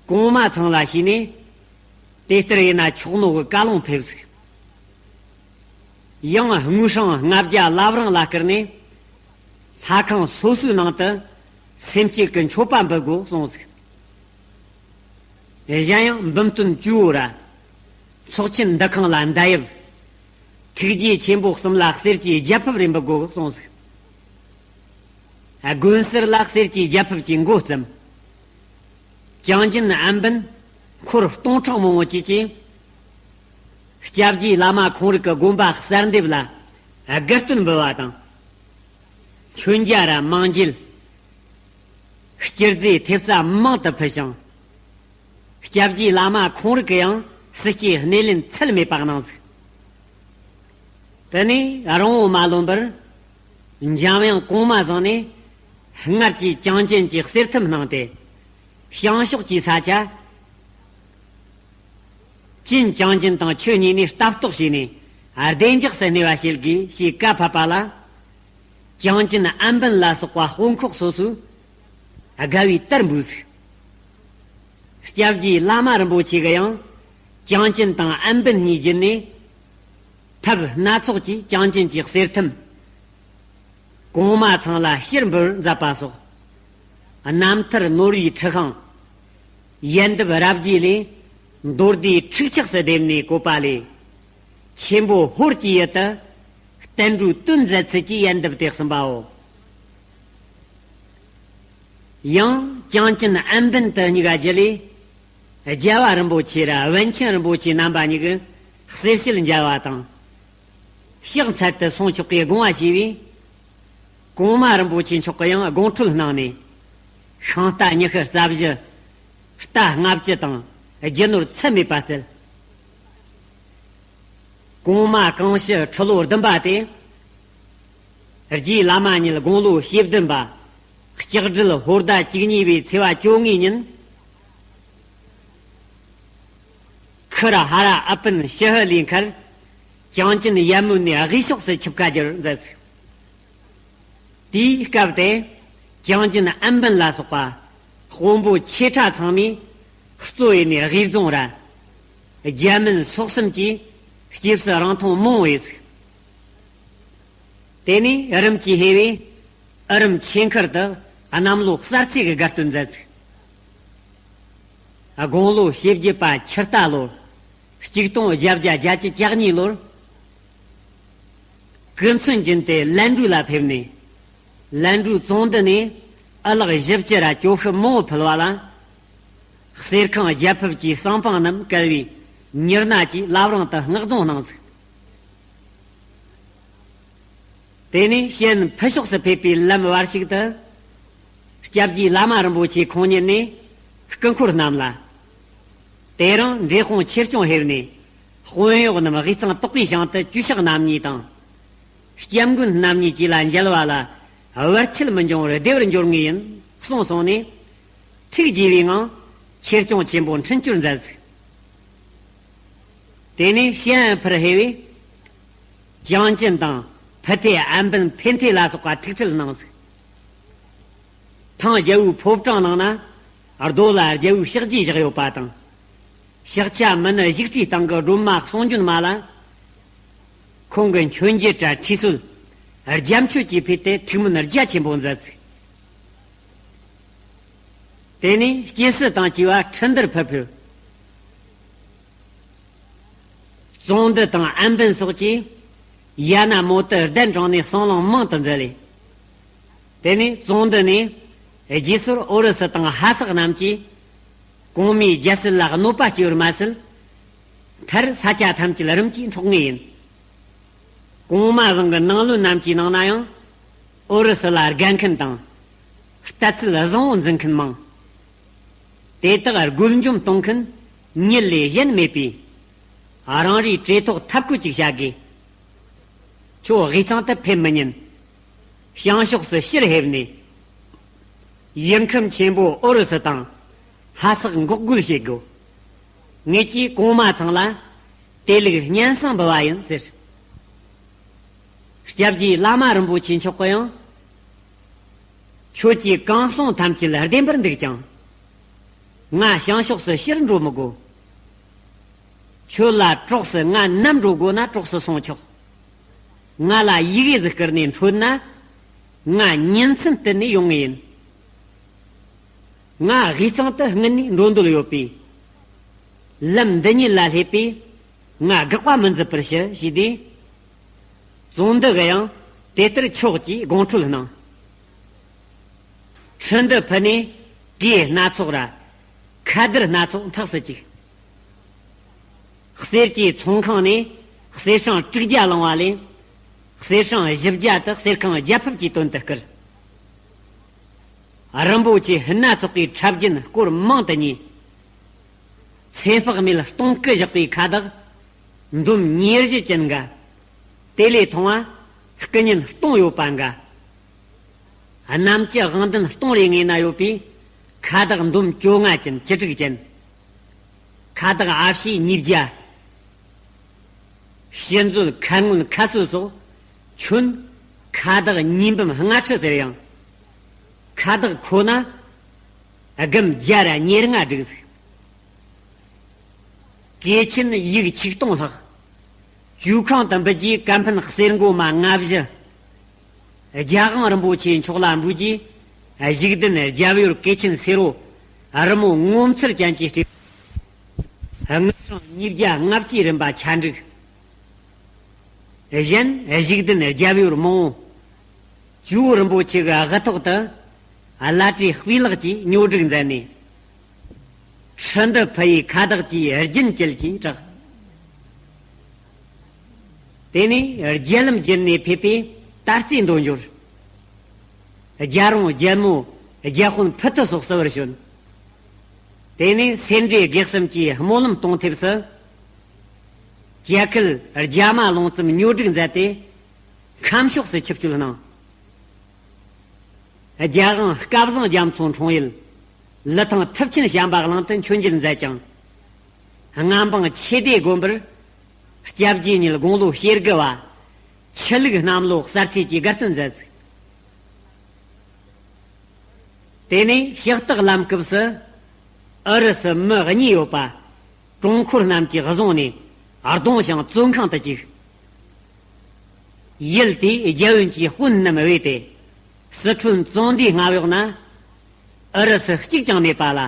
གོང་མ་ཚང་ལ་ཞུས་ནས། དེ་ལྟར་ཡིན་ན་ཆོག་ནོ་གི་བཀའ་ལུང་ཕེབས་ཟིག། ཡང་དངུལ་སྲང་ལྔ་བརྒྱ་བླ་བྲང་ལ་བསྐུར་ནས། ལྷ་ཁང་སོ་སོའི་ནང་དུ་སེམས་བསྐྱེད་ཀྱི་མཆོད་པ་འབུལ་དགོས་གསུངས་ཟིག། གཞན་ཡང་འབུམ་སྟོན་ཇོ་བོ་ར། ཚོགས་ཆེན་འདུ་ཁང་ལ་མདའ་ཡབ། ཐུགས་རྗེ་ཆེན་པོ་གསུམ་ལ་གསེར་གྱི་རྒྱ་ཕིབས་རེ་འབུལ་དགོས་གསུངས་ཟིག། དགོན་གསར་ལ་གསེར་གྱི་རྒྱ་ཕིབས་ཀྱི་འགོ་བརྩམས། ཅང་ཅན་ཨན་པན་འཁོར་སྟོང་ཕྲག་མང་བོ་བཅས་ཀྱིས། སྐྱབས་རྗེ་བླ་མ་ཁོང་རིག་གི་དགོན་པ་གསར་འདེབས་ལ་དགའ་སྟོན་འབུལ་བ་དང་། མཆོད་མཇལ་ར་མང་འགྱེད། སྤྱི་རྫས་ཐེབས་རྩ་མང་དུ་ཕུལ་ཞིང་། སྐྱབས་རྗེ་བླ་མ་ཁོང་རིག་གི་ཡང་སྲིད་སྐྱེས་སྣེ་ལེན་ཚད་མེད་པ་གནང་ཟིག། དེ་ནས་རིང་བོ་མ་ལོན་པར། འཇམ་དབྱངས་གོང་མ་བཟང་ནས་སྔར་གྱི་ཅང་ཅན་གྱི་གསེར་ཐུམ་གནང་སྟེ། བྱང་ཕྱོགས་ཀྱི་ས་ཆ། ཅིན་ཅང་ཅན་དང་ཁྱོད་གཉིས་ནས་ལྟ་རྟོག་བྱས་ནས་བདེ་འཇགས་སུ་གནས་པ་བྱེད་དགོས་ཞེས་བཀའ་ཕབ་པ་ལ། ཅང་ཅན་ཨན་པན་ལ་སོགས་པ་དཔོན་ཁག་སོ་སོས་དགའ་བའི་དར་འབུལ་ཟིག། སྐྱབས་རྗེ་བླ་མ་རིན་པོ་ཆེ་གི་ཡང་ཅང་ཅན་དང་ཨན་པན་གཉིས་བརྒྱུད་ནས། ཐབས་སྣ་ཚོགས་ཀྱིས་ཅང་ཅན་གྱི་གསེར་ཐུམ་གོང་མ་ཚང་ལ་ཕྱིར་འབུལ་མཛད་པ་སོགས། རྣམ་ཐར་ནོར་བུའི་ཁྲི་ཤིང་། ཡལ་འདབ་རབ་རྒྱས་ལས། མདོ་སྡེའི་ཁྲིགས་ཆགས་སུ་བསྡེབས་ནས་བཀོད་པ་ལས། ཆེན་པོ་ཧོར་གྱི་ཡུལ་དུ། བསྟན་འགྲོའི་དོན་མཛད་ཚུལ་གྱི་ཡལ་འདབ་དེ་གསུངས་པའོ། ཡང་ཅང་ཅན་ཨན་པན་དུ་གཉིས་ཀ་རྒྱུད་ལས། རྒྱལ་བ་རིན་པོ་ཆེ་ར་པཎ་ཆེན་རིན་པོ་ཆེ་རྣམ་པ་གཉིས་ཀྱིས་གསེར་ཕྱེ་མཇལ་བ་དང་། ཕྱག་འཚལ་དུ་སོང་ཆོག་པའི་དགོངས་པ་ཞུས་པས། གོང་མ་རིན་པོ་ཆེ་མཆོག་གི་ཡང་དགོངས་ཁྲོལ་གནང་ནས། ཤིང་རྟ་ཉི་ཤུ་རྩ་བཞི། རྟ་ལྔ་བཅུ་དང་རྒྱུ་ནོར་ཚད་མེད་པ་སྩལ། གོང་མ་གང་ཞུ་ཁྲི་ལོ་བདུན་པ་སྟེ། རྗེ་བླ་མ་ཉིད་དགུང་ལོ་བཞི་བདུན་པ། ལྕགས་སྦྲུལ་ཧོར་ཟླ་བཅུ་གཉིས་པའི་ཚེས་པ་བཅོ་ལྔའི་ཉིན། ཁུ་ར་ཧ་ར་ཨ་པན་ཞི་ཧི་ལིའི་མཁར། ཅང་ཅན་ཡབ་མུན་ནས་དབུས་ཕྱོགས་སུ་ཆིབས་ཁ་བསྒྱུར་མཛད་ཟིག། དེའི་སྐབས་དེ། ཅང་ཅན་ཨན་པན་ལ་སོགས་པ། དཔོན་པོ་ཆེ་ཕྲ་ཚང་མས། གཙོ་ཡིན་ནས་དབུས་རྫོང་ར། རྒྱ་མིན་སོག་གསུམ་གྱིས། སྐྱེས་སུ་རང་མཐོང་མང་བས་ཟིག། དེ་ནས་རིམ་གྱིས་ཧེ་བས། ཨུ་རམ་ཆེན་ཁུལ་དུ་གནམ་ལོ་གསར་ཚེས་ཀྱི་དགའ་སྟོན་མཛད་ཟིག། དགུང་ལོ་བཞི་བརྒྱད་པ་ཆུ་རྟ་ལོར། གཅིག་སྟོང་བརྒྱད་བརྒྱ་བརྒྱད་ཅུ་གྱ་གཉིས་ལོར། སྐུ་མཚོན་བྱོན་ཏེ་ལན་གྲུ་ལ་ཕེབས་ནས། ལན་གྲུ་ཙོང་ཏི་ནས་ཨ་ལགས་བཞི་བཅུ་ར་སྐྱོ་ཤི་མང་བོ་ཕུལ་བ་ལ། གསེར་ཁང་རྒྱ་ཕིབས་ཀྱི་གསང་འཕང་རྣམས་བཀལ་བའི་མྱུར་ན་གྱིས་བླ་བྲང་དུ་མངགས་རྫོང་གནང་ཟིག། དེ་ནས་ཤན་ཕུ་ཕྱོགས་སུ་ཕེབས་པའི་ལམ་བར་ཞིག་ཏུ། སྐྱབས་རྗེ་བླ་མ་རིན་པོ་ཆེ་ཁོང་ཉིད་ནས་སྐུ་འཁོར་རྣམས་ལ། དེ་རིང་འབྲས་སྤུངས་ཆོས་སྐྱོང་ཕེབས་ནས་དཔོན་གཡོག་རྣམས་དབུས་གཙང་དོག་པའི་ཞིང་དུ་གྱོད་ཕྱག་རྣམ་གཉིས་དང་། སྐྱབས་མགོན་རྣམ་གཉིས་བཅས་ལ་མཇལ་བ་ལ་བར་ཆད་མི་འབྱུང་བར་བདེ་བར་འབྱོར་ངེས་ཡིན་གསུངས་སོང་ནས། ཐུགས་དགྱེས་པའི་ངང་ཆོས་སྐྱོང་ཆེན་པོ་འཕྲིན་བཅོལ་མཛད་ཟིག། དེ་ནས་ཤན་ཕུར་ཧེ་བས། ཅང་ཅན་དང་ཕུ་ཐེ་ཨན་པན་ཕན་ཐེ་ལ་སོགས་པ་ཐུག་འཕྲད་གནང་ཟིག། ཐང་རྒྱལ་པོའི་ཕོ་བྲང་ནང་ན་རྡོ་ལ་རྒྱལ་པོའི་ཕྱག་རྗེས་བཞག་ཡོད་པ་དང་། ཕྱག་ཆ་མི་ནི་བཞུགས་ཁྲིའི་སྟེང་གི་སྒྲོལ་མ་གསུང་བྱོན་མ་ལ། ཁོང་གི་མཆོད་འཇལ་ར་ཁྲུས་གསོལ། རྒྱ་མཆོད་ཀྱིས་ཕུལ་ཏེ་ཐུགས་སྨོན་རྒྱ་ཆེན་པོ་མཛད་ཟིག། དེ་ནས་སྐྱེ་སྲིད་དང་བཅས་པ་ཁྲི་འདིར་ཕུལ་ཕུལ། ཙོང་ཏི་དང་ཨན་པན་སོགས་ཀྱིས་ཡ་ན་མོ་ཏི་གདན་དྲངས་ནས་གསང་ལུང་མང་དུ་མཛད་ལས། དེ་ནས་ཙོང་ཏི་ནས་རྗེས་སོར་ཨོ་རི་སི་དང་ཧ་སག་རྣམས་ཀྱིས་གོང་མའི་རྒྱལ་སྲིད་ལ་གནོད་པ་སྐྱེལ་བར་མ་ཟད། མཐར་ས་ཆ་ཐམས་ཅད་རིམ་གྱིས་འཕྲོག་ངེས་ཡིན། གོང་མ་བཟང་གི་ནང་བློན་རྣམས་ཀྱི་ནང་ན་ཡང་ཨོ་རི་སི་ལ་དགའ་མཁན་དང་། ལྟ་ཚུལ་བཟང་བོ་འཛིན་མཁན་མང་། དེ་དག་རྒོལ་འཇོམས་གཏོང་མཁན་ཉིད་ལས་གཞན་མེད་པས། རང་རེའི་བྲེལ་ཐོག་ཐབས་བཀོད་ཅིག་བྱ་དགོས། ཁྱོད་དབུས་གཙང་དུ་ཕེབས་མི་ཉན། བྱང་ཕྱོགས་སུ་ཕྱིར་ཕེབས་ནས། ཡུལ་ཁམས་ཆེན་པོ་ཨོ་རུ་སུ་དང་ལྷ་སར་འགོག་རྒོལ་བྱེད་དགོས། ངེད་ཀྱིས་གོང་མ་ཚང་ལ་དེ་ལུགས་སྙན་སེང་འབུལ་བ་ཡིན་ཟེར། སྐྱབས་རྗེ་བླ་མ་རིན་པོ་ཆེ་མཆོག་གིས་ཡང་། ཁྱོད་ཀྱི་གང་གསུང་ཐམས་ཅད་བདེན་པར་འདུག་ཀྱང་། ང་བྱང་ཕྱོགས་སུ་ཕྱིར་འགྲོ་མི་དགོས། ཁྱོད་ལ་གྲོགས་སུ་ང་ནམ་འགྲོ་དགོས་ན་གྲོགས་སུ་སོང་ཆོག། ང་ལ་ཡི་གེ་ཟིག་བསྐུར་ནས་འཕྲོད་ན། ང་ཉིན་མཚན་བསྟུན་ནས་ཡོང་ངེས་ཡིན། ང་དབུས་གཙང་དུ་སྔུན་ནས་འགྲོ་འདོད་ཡོད་པས། ལམ་འདི་ཉིད་ལ་སླེབས་པས། ང་དགག་པ་མི་མཛད་པར་ཞུ་ཞེས་ཏེ། ཙོང་འདི་གིས་ཡང་དེ་ལྟར་ཆོག་ཅེས་དགོངས་འཁྲོལ་གནང་། ཁྲི་འདི་ཕུ་ནས་གོས་སྣ་ཚོགས་ར་ཁ་བསྡུར་སྣ་ཚོགས་འཐག་སྲིད་ཅིག། གསེར་གྱི་ཚོང་ཁང་ནས་གསེར་སྲང་དྲུག་བརྒྱ་བླངས་པ་ལས། གསེར་སྲང་བཞི་བརྒྱ་དག་གསེར་ཁང་བརྒྱ་ཕུབ་ཀྱི་དོན་དུ་བསྐུར། རིན་པོ་ཆེ་སྣ་ཚོགས་པའི་ཁྲབ་རྒྱུན་སྐོར་མང་དུ་ཉོས། ཚེ་དཔག་མེད་སྟོང་སྐུ་བཞག་པའི་ཁ་བདག་འདོམ་ཉེར་བཞི་ཅན་འགའ། དེ་ལས་མཐོང་བ་སྐུ་བརྙན་སྟོང་ཡོད་པ་འགའ། གནམ་གྱི་དབང་ལྡན་སྟོང་རེ་ངོས་ན་ཡོད་པའི་ཁ་བདག་འདོམ་བཅོ་ལྔ་ཅན་བཅུ་དྲུག་ཅན། ཁ་བདག་ཨ་ཕྱི་ཉིས་བརྒྱ། ཕྱི་མཛོད་ཁ་སྔོན་ཁ་སོ་སོགས་ཁྱོན་ཁ་བདག་ཉིས་འབུམ་ལྔ་ཁྲི་ཟེར་ཡང་། ཁ་བདག་ཁོ་ན་སྒམ་བརྒྱ་ར་ཉེར་ལྔ་བསྒྲིགས། གོས་ཆེན་ཡིག་ཆིག་སྟོང་ལྷག། བཅོས་ཁང་དུ་འབུལ་རྒྱུའི་ཀ་ཕན་གསེར་མགོ་མ་ལྔ་བཞི། རྒྱ་དབང་རིན་པོ་ཆེ་མཆོག་ལ་འབུལ་རྒྱུའི་བཞུགས་ལྡན་རྒྱབ་ཡོལ་གོས་ཆེན་སེར་པོ་རི་མོ་ངོ་མཚར་ཅན་གྱིས་སྤྲས། དངུལ་སྲང་ཉིས་བརྒྱ་ལྔ་བཅུའི་རིན་པ་ཆ་འགྲིག། གཞན་བཞུགས་ལྡན་རྒྱབ་ཡོལ་མང་བོ། ཇོ་བོ་རིན་པོ་ཆེ་གི་དབུ་ཐོག་ཏུ་བླ་བྲེ་སྤུས་ལེགས་ཀྱིས་ཉོ་སྒྲིག་མཛད་ནས། ཁྲི་འདི་ཕུ་ཡི་ཁ་བདག་གིས་རྒྱུན་བཅུད་ཀྱིས་གྲགས། དེ་ནས་རྒྱལ་ལམ་བརྒྱུད་ནས་ཕེབས་པའི་དར་རྩེ་མདོ་འབྱོར། རྒྱལ་རོང་རྒྱལ་མོ་རྒྱལ་དཔོན་ཕུ་ཐུ་སོགས་བསུ་བར་བྱོན། དེ་ནས་སེ་འབྲས་དགེ་གསུམ་གྱི་སྨོན་ལམ་གཏོང་ཐེབས་སུ། ཇ་ཁལ་རྒྱ་མ་ལོང་ཙམ་ཉོ་སྒྲིག་མཛད་དེ། ཁམས་ཕྱོགས་སུ་ཆིབས་བསྒྱུར་གནང་། རྒྱལ་དབང་སྐལ་བཟང་རྒྱ་མཚོ་འཁྲུངས་ཡུལ་ལི་ཐང་ཐུབ་ཆེན་བྱམས་པ་གླིང་དུ་མཆོད་མཇལ་མཛད་ཅིང་། མངའ་འབངས་ཆོས་སྡེ་དགོན་པར་སྐྱབས་རྗེ་ཉིད་དགུང་ལོ་བཞི་དགུ་བ་ཆུ་ལུག་གནམ་ལོ་གསར་ཚེས་ཀྱི་དགའ་སྟོན་མཛད་ཚུགས། དེ་ནས་ཕྱག་རྟགས་ལམ་སྐབས་སུ་ཨུ་རུ་སུ་མི་གཉིས་ཡོད་པ། གྲོང་འཁོར་རྣམས་ཀྱིས་བཟུང་ནས་གདུང་ཞིང་བཙོན་ཁང་དུ་བཅུག། ཡུལ་དེའི་རྒྱལ་ཡོན་གྱི་དཔོན་རྣམས་བོས་ཏེ། སི་ཁྲོན་ཙོང་འདུས་མངའ་འོག་ན་ཨུ་རུ་སུ་གཅིག་ཀྱང་མེད་པ་ལ།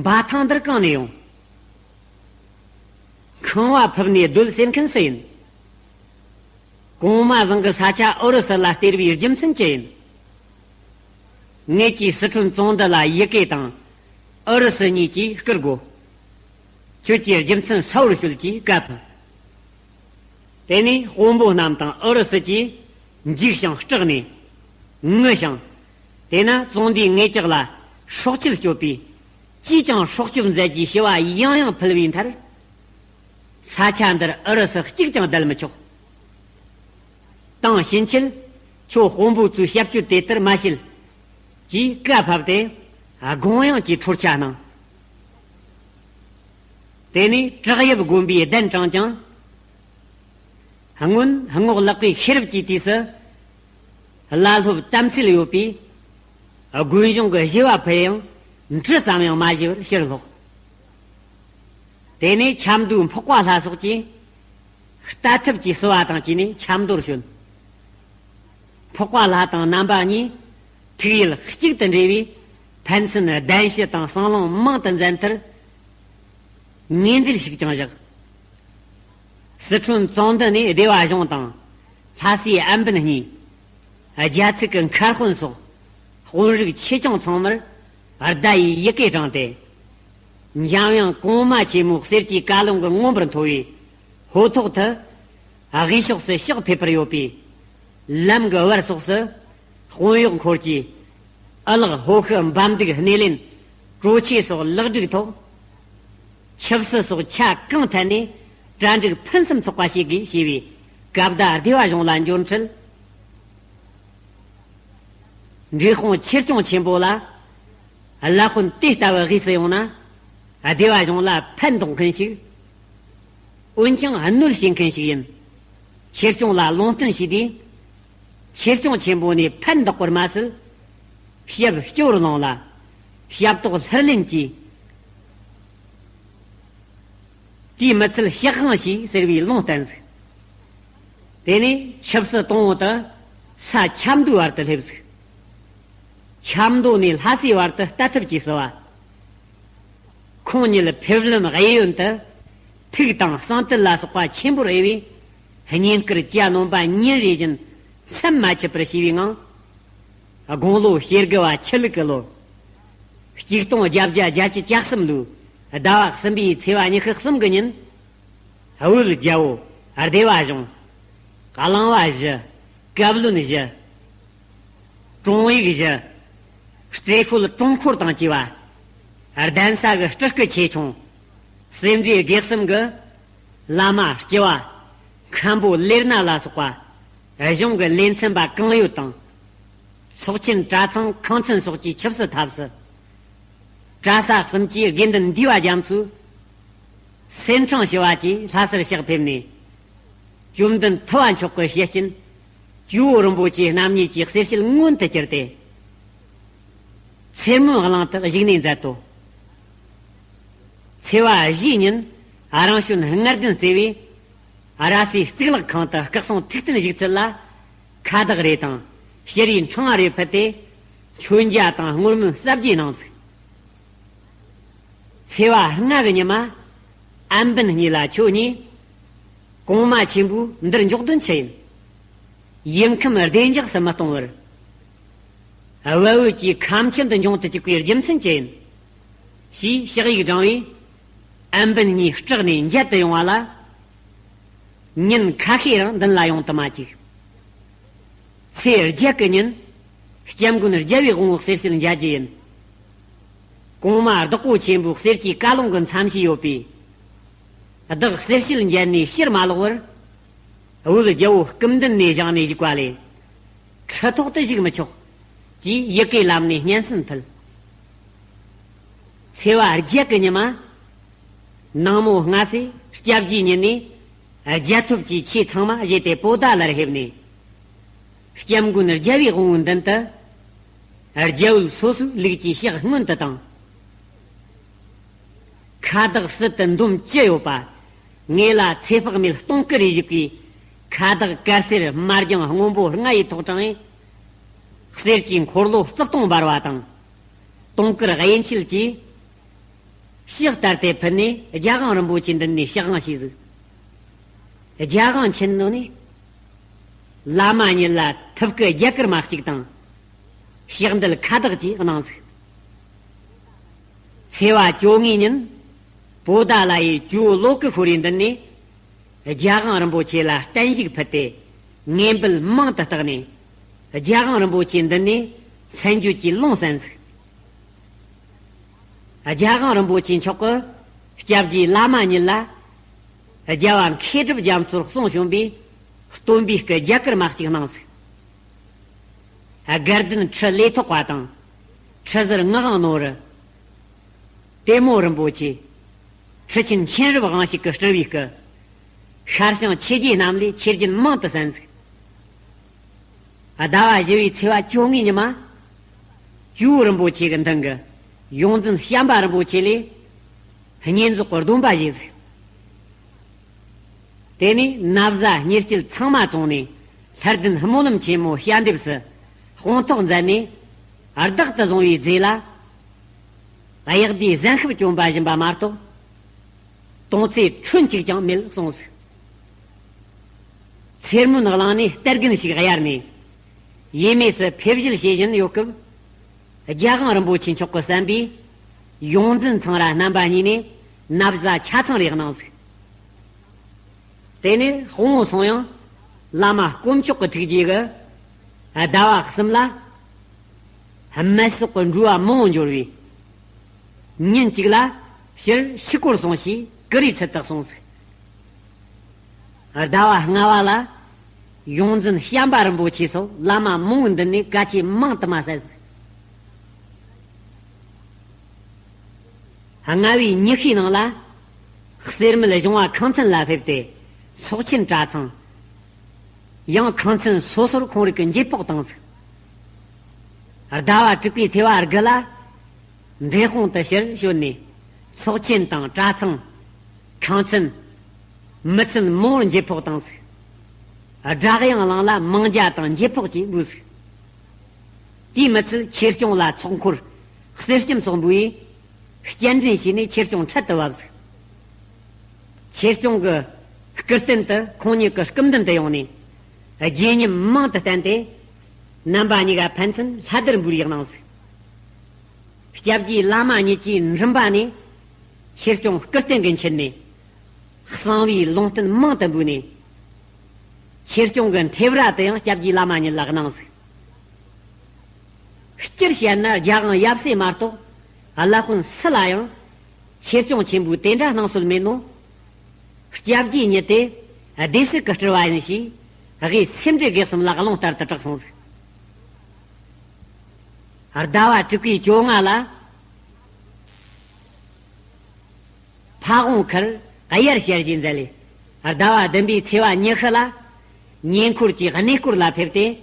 འབའ་ཐང་འདིར་གང་ནས་ཡོང་། ཁང་བ་ཕུབ་ནས་སྡོད་ཟེར་མཁན་སུ་ཡིན། གོང་མ་བཟང་གི་ས་ཆ་ཨུ་རུ་སུ་ལ་སྟེར་བའི་རྒྱུ་མཚན་ཅི་ཡིན། ངེད་ཀྱིས་སི་ཁྲོན་ཙོང་འདུས་ལ་ཡི་གེ་དང་ཨུ་རུ་སུ་གཉིས་ཀྱིས་བསྐུར་དགོས། ཁྱོད་ཀྱིས་རྒྱུ་མཚན་གསལ་བོར་ཤོད་ཅེས་བཀའ་ཕབ། དེ་ནས་དཔོན་པོ་རྣམས་དང་ཨུ་རུ་སུ་གྱིས་འཇིགས་ཤིང་སྐྲག་ནས་ངུ་ཞིང་། དེས་ན་ཙོང་འདུས་ངེད་ཅག་ལ་སྲོག་ཆད་གཅོད་པས། ཅིས་ཀྱང་སྲོག་སྐྱོབ་མཛད་ཀྱི་ཞུ་བ་ཡང་ཡང་ཕུལ་བའི་མཐར། ས་ཆ་འདིར་ཨུ་རུ་སུ་གཅིག་ཀྱང་བསྡད་མི་ཆོག། དེང་ཕྱིན་ཆད་ཁྱོད་དཔོན་པོ་ཚོའི་ཞབས་ཕྱི་དེ་ལྟར་མ་བྱེད། ཅེས་བཀའ་ཕབ་སྟེ། དགོངས་ཡངས་ཀྱི་ཁྲོ་ཆ་གནང་། དེ་ནས་བྲག་གཡབ་དགོན་པའི་གདན་དྲངས་ཀྱང་། སྔོན་རྔོག་ལག་པའི་ཤེས་རབ་ཀྱི་དུས་སུ། བླ་སློབ་དམ་སྲི་ཡོད་པས། དགོན་གཞུང་གི་བཞི་བ་ཕུལ་ཡང་འབྲུ་ཙམ་ཡང་མ་བཞེས་པར་ཕྱིར་ལོག། དེ་ནས་ཆབ་མདོའི་འཕགས་པ་ལྷ་སོགས་ཀྱིས་རྟ་ཐབ་ཀྱིས་བསུ་བ་དང་བཅས་ནས་ཆབ་མདོར་བྱོན། འཕགས་པ་ལྷ་དང་རྣམ་པ་གཉིས་ཐུགས་ཡིད་གཅིག་ཏུ་འདྲེས་པས། ཕན་ཚུན་གདན་ཞུ་དང་གསང་ལུང་མང་དུ་མཛད་མཐར། ངེས་འབྲེལ་ཞིག་ཀྱང་བཞག། སི་ཁྲོན་ཙོང་འདུས་ནས་སྡེ་བ་གཞུང་དང་། ལྷ་སའི་ཨན་བན་གཉིས། རྒྱ་ཚིག་གི་མཁར་དཔོན་སོགས་དཔོན་རིགས་ཆེ་ཆུང་ཚང་མར་བརྡ་ཡི་ཡི་གེ་དྲངས་ཏེ། འཇམ་དབྱངས་གོང་མ་ཆེན་མོའི་གསེར་གྱི་བཀའ་ལུང་གི་མངོན་པར་མཐོ་བའི་ཧོ་ཐོག་ཏུ་དབུས་ཕྱོགས་སུ་ཕྱག་ཕེབས་པར་ཡོད་པས། ལམ་གྱི་བར་སོགས་སུ་དཔོན་གཡོག་འཁོར་གྱིས་ཨུ་ལག་ཧོ་ཤི་འབམ་སྡུག་སྣེ་ལེན་གྲོ་ཆས་སོགས་ལེགས་སྒྲིག་ཐོག། ཆབ་སྲིད་སོགས་ཆ་གང་ཐད་ནས་གྲ་སྒྲིག་ཕུན་སུམ་ཚོགས་པ་བྱེད་དགོས་ཞེས་པའི་བཀའ་བརྡ་སྡེ་བ་གཞུང་ལ་འབྱོར་འཕྲལ། འབྲས་སྤུངས་ཆོས་སྐྱོང་ཆེན་པོ་ལ། བླ་དཔོན་དེ་ལྟ་བུ་དབུས་སུ་ཡོང་ན། སྡེ་བ་གཞུང་ལ་ཕན་འདོགས་མཁན་ཞིག་འོན་ཀྱང་གནོད་བྱེད་མཁན་ཞིག་ཡིན། ཆོས་སྐྱོང་ལ་ལུང་བསྟན་བྱས་དུས། ཆོས་སྐྱོང་ཆེན་པོ་ནས་ཕན་འདོགས་པར་མ་ཟད། ཞབས་སྐྱོར་ལོང་ལ། ཞབས་ཏོག་ལྷུར་ལེན་གྱིས། དེས་མི་ཚད་ཕྱག་དབང་བྱས་ཟེར་བའི་ལུང་བསྟན་ཟིག་དེ་ནས་ཆབ་སྲིད་དང་པོ་དུ་ས་ཆབ་མདོའི་བར་དུ་སླེབས་ཟིག་ཆབ་མདོ་ནས་ལྷ་སའི་བར་དུ་ལྟ་ཐབས་ཀྱིས་བསུ་བ། ཁོང་ཉིད་ཕེབས་ལམ་གཡས་གཡོན་དུ་ཐུག་དང་གསང་གཏེར་ལ་སོགས་པ་ཆེན་པོར་དབྱེ་བས། བསྙེན་བཀུར་གྱ་ནོམ་པ་ཉིན་རེ་བཞིན་མཚམས་མ་ཆད་པར་བྱས་པའི་ངང་། དགུང་ལོ་ཤེལ་དགུ་བ་ཆུ་ལུག་གི་ལོ། ཆིག་སྟོང་བརྒྱད་བརྒྱ་བརྒྱད་ཅུ་གྱ་གསུམ་ལོའི་ཟླ་བ་གསུམ་པའི་ཚེས་པ་ཉི་ཤུ་གསུམ་གི་ཉིན། བོད་རྒྱལ་པོ་སྡེ་བ་གཞུང་། གླིང་བ་བཞི། བཀའ་བློན་བཞི། དྲུང་ཡིག་བཞི། རྩེ་ཤོད་དྲུང་འཁོར་དང་བཅས་པ། གདན་ས་གི་སྤྲུལ་སྐུ་ཆེ་ཆུང་། སེ་འབྲས་དགེ་གསུམ་གྱི་བླ་མ་སྤྱི་བ། མཁན་པོ་ལས་སྣ་ལ་སོགས་པ། གཞུང་གི་ལས་ཚན་པ་གང་ཡོད་དང་། ཚོགས་ཆེན་གྲྭ་ཚང་ཁང་ཚན་སོགས་ཀྱི་ཆབ་སྲིད་ཐབས་སུ། གྲྭ་ས་གསུམ་གྱི་དགེ་འདུན་འདུས་པ་རྒྱ་མཚོའི་སེམས་ཁྲང་ཞི་བ་བཅས་ལྷ་སར་ཕྱག་ཕེབས་ནས། བཅོམ་ལྡན་ཐུབ་པ་མཆོག་གི་ཞལ་སྐྱིན་ཇོ་བོ་རིན་པོ་ཆེ་རྣམ་གཉིས་ཀྱི་གསེར་ཞལ་མངོན་དུ་གྱུར་ཏེ། ཚེར་མོའི་གླིང་དུ་བཞུགས་གནས་མཛད་དོ། ཚེས་པ་བཞིའི་ཉིན་རང་བྱོན་ལྔ་ལྡན་རྩེ་བས། ར་སའི་གཙུག་ལག་ཁང་དུ་སྐུ་གསུང་ཐུགས་རྟེན་བཞུགས་ཚུལ་ལ། ཁ་བཏགས་རེ་དང་ཞུ་རིས་འཕྲེང་བ་རེ་ཕུལ་ཏེ། མཆོད་མཇལ་དང་བསྔོ་སྨོན་ཟབ་རྒྱས་གནང་ཟིག་ཚེས་པ་ལྔ་གི་ཉི་མ། ཨན་པན་གཉིས་ལ་ཁྱོད་གཉིས། གོང་མ་ཆེན་པོས་འདིར་འཇོག་དོན་ཆི་ཡིན། ཡིད་ཁམས་བདེ་འཇགས་སུ་མི་གཏོང་བར། བལ་འོད་ཀྱིས་ཁམས་ཆེན་དུ་འབྱུང་དུ་བཅུག་པའི་རྒྱུ་མཚན་ཅི་ཡིན། ཞེས་ཕྱག་ཡིག་བགྲངས་པས། ཨན་པན་གཉིས་སྐྲག་ནས་མཇལ་དུ་ཡོང་བ་ལ། ཉིན་ཁ་ཤས་རིང་མདུན་ལ་ཡོང་དུ་མ་བཅུག་ཚེས་བརྒྱད་ཀྱི་ཉིན། སྐྱབས་མགོན་རྒྱལ་བའི་དབང་པོའི་གསེར་ཞལ་མཇལ་རྒྱུ་ཡིན། གོང་མ་བདག་པོ་ཆེན་པོའི་གསེར་གྱི་བཀའ་ལུང་གི་མཚམས་བཞི་ཡོད་པས། བདག་གསེར་ཞལ་མཇལ་ནས་ཕྱིར་མ་ལོག་བར། བོད་རྒྱལ་པོ་སྐུ་མདུན་ནས་བཞེངས་ནས་བཞུགས་པ་ལས། ཁྲི་ཐོག་ཏུ་བཞུགས་མི་ཆོག་ཅེས་ཡི་གེ་ལམ་ནས་སྙན་སེང་ཕུལ། ཚེས་པ་བརྒྱད་ཀྱི་ཉི་མ། ནངས་མོ་སྔ་སེ་སྐྱབས་རྗེ་ཉིད་ནས། རྒྱལ་ཐོབ་ཀྱིས་ཆོས་ཚང་མ་བཞེས་ཏེ་པོ་ཏཱ་ལར་ཕེབས་ནས། སྐྱབས་མགོན་རྒྱལ་བའི་དབང་པོའི་མདུན་དུ། རྒྱལ་པོ་སོ་སོའི་ལུགས་ཀྱི་ཕྱག་སྔོན་དུ་བཏང་། ཁ་བཏགས་ཟུར་དུ་འདོམ་བཅུ་ཡོད་པ། ངེད་ལ་ཚེ་དཔག་མེད་སྟོང་སྐུ་རེ་བཞུགས་པའི། ཁ་བཏགས་དཀར་སེར་དམར་ལྗང་སྔོན་པོ་ལྔ་ཡིས་ཐོག་དྲངས་ཡིན། གསེར་གྱི་འཁོར་ལོ་རྩིབས་སྟོང་འབར་བ་དང་། སྟོང་དཀར་དབྱེ་འབྱེད་ཀྱིས། ཕྱག་བསྟར་ཏེ་ཕུལ་ནས་རྒྱལ་དབང་རིན་པོ་ཆེའི་མདུན་ནས་ཕྱག་དབང་ཞུས་ཟིག་རྒྱལ་དབང་ཆེན་མོ་ནས། བླ་མ་ཉིད་ལ་ཐུགས་ཀྱི་རྒྱ་གར་མ་གཅིག་དང་། ཕྱག་འདུལ་ཁ་བཏགས་ཀྱིས་གནང་ཟིག་ཚེས་པ་བཅོ་ལྔའི་ཉིན། པོ་ཏཱ་ལ་ཡི་ཇོ་བོ་ལོ་ཀི་ཤྭ་རའི་མདུན་ནས། རྒྱལ་དབང་རིན་པོ་ཆེ་ལ་བརྟན་བཞུགས་ཕུལ་ཏེ། ངེས་འབུལ་མང་དུ་བསྟར་ནས། རྒྱལ་དབང་རིན་པོ་ཆེའི་མདུན་ནས་མཚན་བརྗོད་ཀྱི་ལུང་གསན་ཟིག་རྒྱལ་དབང་རིན་པོ་ཆེ་མཆོག་གིས་སྐྱབས་རྗེ་བླ་མ་ཉིད་ལ། རྒྱལ་བ་མཁས་གྲུབ་རྒྱ་མཚོར་གསུང་བྱོན་པའི་སྟོན་པའི་སྐུ་རྒྱ་གར་མ་གཅིག་གནང་ཟིག་དགའ་ལྡན་ཁྲི་ལས་ཐོག་པ་དང་། ཁྲི་ཟུར་ངག་དབང་ནོར་བུ། དེ་མོ་རིན་པོ་ཆེ། ཁྲི་ཆེན་མཁྱེན་རབ་དབང་ཕྱུག་གི་སྤྲུལ་པའི་སྐུ། ཤར་བྱང་ཆོས་རྗེ་རྣམས་ལས་ཆོས་རྒྱུན་མང་དུ་གསན་ཟིག་ཟླ་བ་བཞི་པའི་ཚེས་པ་བཅོ་ལྔའི་ཉི་མ། ཇོ་བོ་རིན་པོ་ཆེ་གི་མདུན་གྱི་ཡོངས་འཛིན་བྱམས་པ་རིན་པོ་ཆེ་ལས། བསྙེན་རྫོགས་ཀྱི་སྡོམ་པ་བཞེས་ཟིག་དེ་ནས་ན་བཟའ་གཉེར་སྐྱེལ་ཚང་མ་བཙོངས་ནས། ལྷ་ལྡན་སྨོན་ལམ་ཆེན་མོ་ཞལ་འདེབས་སུ་དཔང་རྟགས་མཛད་ནས། བདག་ཏུ་བཟུང་བའི་རྫས་ལ། གཡག་སྡེའི་གཟན་ཤབ་གྱོན་པ་བཞིན་པ་མ་གཏོགས། དོང་ཙེ་ཁྲོན་གཅིག་ཀྱང་མེད་གསུངས་སོ། ཚེར་མོའི་གླིང་ནས་གཏེར་རྒན་ཞིག་གཡར་ནས། ཡས་མས་སུ་ཕེབས་ཞལ་བྱེད་བཞིན་ཡོད་སྐབས། རྒྱལ་དབང་རིན་པོ་ཆེ་མཆོག་གི་བསམ་པས། ཡོངས་འཛིན་ཚང་ར་རྣམ་པ་གཉིས་ནས་ན་བཟའ་ཆ་ཚང་རེ་གནང་ཟིག་དེ་ནས་དཔང་པོ་སོང་ཡང་། བླ་མ་དཀོན་མཆོག་གི་ཐུགས་རྗེ་གིས། ཟླ་བ་གསུམ་ལ། རྨད་སོགས་ཀྱི་འགྲོ་བ་མང་བོ་འབྱོར་བས། ཉིན་གཅིག་ལ་ཕྱིར་ཕྱི་སྐོར་སོང་ཞེས་ཀུ་རེའི་ཚུལ་དུ་གསུངས་སོ། ཟླ་བ་ལྔ་པ་ལ། ཡོངས་འཛིན་བྱམས་པ་རིན་པོ་ཆེ་སོགས་བླ་མ་མང་བོའི་མདུན་ནས་བཀའ་ཆོས་མང་དུ་མ་གསན། ལྔ་བའི་ཉི་ཤུའི་ནང་ལ་གསེར་མལ་གཞུང་བ་ཁང་ཚན་ལ་ཕེབས་ཏེ་ཚོགས་ཆེན་གྲྭ་ཚང་། ཡང་ཁང་ཚན་སོ་སོར་ཁོང་རིགས་ཀྱི་འབྱེད་ཕོག་བཏང་ཟིག། ཟླ་བ་དྲུག་པའི་ཚེས་པ་དགུ་ལ། འབྲས་སྤུངས་དུ་ཕྱིར་བྱོན་ནས་ཚོགས་ཆེན་དང་གྲྭ་ཚང་། ཁང་ཚན། མི་ཚན་མང་བོར་འབྱེད་ཕོག་བཏང་ཟིག། སྒྲ་དབྱངས་གླིང་ལ་མང་ཇ་དང་འབྱེད་ཕོག་ཅིག་འབུལ་ཟིག། དེའི་མི་ཚད་ཆོས་སྐྱོང་ལ་ཚོགས་འཁོར་གསེར་སྐྱེམས་སོགས་འབུལ་ཡས། སྤྱན་འདྲེན་བྱས་ནས་ཆོས་སྐྱོང་འཕྲལ་དུ་བབས་ཟིག། ཆོས་སྐྱོང་གི་སྐུ་རྟེན་དུ་ཁོང་ཉིད་ཀྱི་སྐུ་མདུན་དུ་ཡོང་ནས་རྗེས་ཉམས་མང་དུ་བསྟན་ཏེ། རྣམ་པ་གཉིས་ཀ་ཕན་ཚུན་ལྷ་བདར་འབུལ་ཡས་གནང་ཟིག། སྐྱབས་རྗེ་བླ་མ་ཉིད་ཀྱིས་མགྲིན་པ་ནས་ཆོས་སྐྱོང་སྐུ་རྟེན་གྱི་མཆིད་ནས་གསང་བའི་ལུང་བསྟན་མང་དུ་འབུལ་ནས། ཆོས་སྐྱོང་གི་མཐེབ་ར་དུ་ཡང་སྐྱབས་རྗེ་བླ་མ་ཉིད་ལ་གནང་ཟིག། སྤྱིར་བཤད་ན་རྒྱལ་དབང་ཡབ་སྲས་མ་གཏོགས་བླ་དཔོན་སུ་ལ་ཡང་ཆོས་སྐྱོང་ཆེན་པོས་དེ་འདྲ་གནང་སྲོལ་མེད་ནོ། སྐྱབས་རྗེ་ཉིད་དེ་སྡེ་སྲིད་ཀྱི་སྤྲུལ་བ་ཡིན་ཞེས་དབུས་སེ་འབྲས་དགེ་གསུམ་ལ་རླུང་ལྟར་དུ་གྲགས་སོང་ཟིག། ཟླ་བ་དྲུག་པའི་བཅོ་ལྔ་ལ། ཕ་བོང་ཁར་དབྱར་ཞལ་བཞེས་མཛད་ལས། ཟླ་བ་བདུན་པའི་ཚེས་པ་ཉི་ཤུ་ལ། ཉེ་འཁོར་གྱི་གནས་སྐོར་ལ་ཕེབས་ཏེ།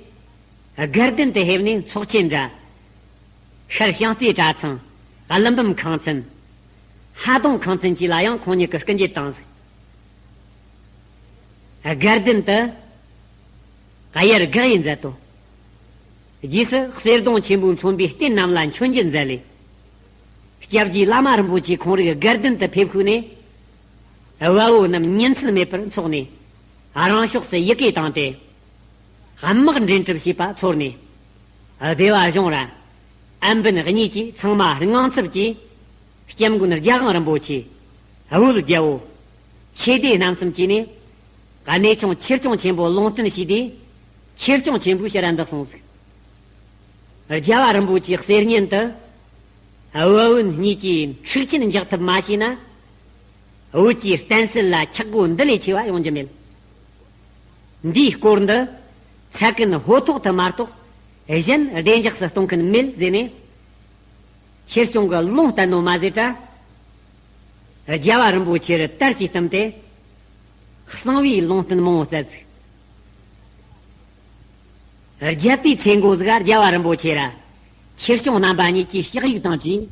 དགའ་ལྡན་དུ་ཕེབས་ནས་ཚོགས་ཆེན་འདྲ། ཤར་བྱང་རྩེ་གྲྭ་ཚང་། ཀླུ་འབུམ་ཁང་ཚན། ཧ་གདོང་ཁང་ཚན་བཅས་ལ་ཡང་ཁོང་ཉིད་ཀྱིས་སྐུ་འགྱེད་བཏང་ཟིག། དགའ་ལྡན་དུ་དབྱར་དགག་དབྱེ་མཛད་དོ། རྗེས་སུ་གསེར་གདུང་ཆེན་པོས་མཚོན་པའི་རྟེན་རྣམས་ལ་མཆོད་མཇལ་མཛད་ལས། སྐྱབས་རྗེ་བླ་མ་རིན་པོ་ཆེ་ཁོང་རིགས་དགའ་ལྡན་དུ་ཕེབས་ཤུལ་ནས། དབའ་བོ་རྣམས་ཉིན་མཚན་མེད་པར་འཚོགས་ནས། རང་ཕྱོགས་སུ་ཡི་གེ་བཏང་སྟེ། དམག་འདྲེན་གྲུབ་བྱས་པ་ཚོར་ནས། སྡེ་བ་གཞུང་ར། ཨན་པན་གཉིས་ཀྱིས་ཚང་མ་དངངས་འཚབ་ཀྱིས། སྐྱབས་མགོན་རྒྱལ་དབང་རིན་པོ་ཆེ། དབུལ་རྒྱལ་པོ། ཆོས་སྡེ་རྣམ་གསུམ་བཅས་ནས། གནས་ཆུང་ཆོས་སྐྱོང་ཆེན་པོ་ལུང་བསྟན་ཞུས་ཏེ། ཆོས་སྐྱོང་ཆེན་པོའི་ཕྱིར་འདུག་སོང་ཟིག། རྒྱལ་བ་རིན་པོ་ཆེའི་གསེར་བརྙན་དུ། དབུལ་བོད་གཉིས་ཀྱིས་འཁྲུག་ཆེན་འཇགས་ཐབས་མ་བྱས་ན། བོད་ཀྱི་བསྟན་སྲིད་ལ་ཆག་སྒོ་འདི་ལས་ཆེ་བ་ཡོང་རྒྱུ་མེད། འདིའི་སྐོར་འདི་ཚད་ཀུན་ཧོ་ཐོག་ཏུ་མ་གཏོགས་གཞན་བདེ་འཇགས་སུ་གཏོང་མཁན་མེད་ཟེར་ནས། ཆོས་སྐྱོང་གི་ལུང་བསྟན་ནོ་མ་ཟད་དྲ། རྒྱལ་བ་རིན་པོ་ཆེར་དར་གྱིས་བསྟིམས་ཏེ། གསང་བའི་ལུང་བསྟན་མང་བོ་བསྩལ་ཚིག། རྒྱལ་པོའི་ཚེ་མགོ་ཟིག་རྒྱལ་བ་རིན་པོ་ཆེ་ར། ཆོས་སྐྱོང་རྣམ་པ་གཉིས་ཀྱིས་ཕྱག་ཡིག་དང་བཅས།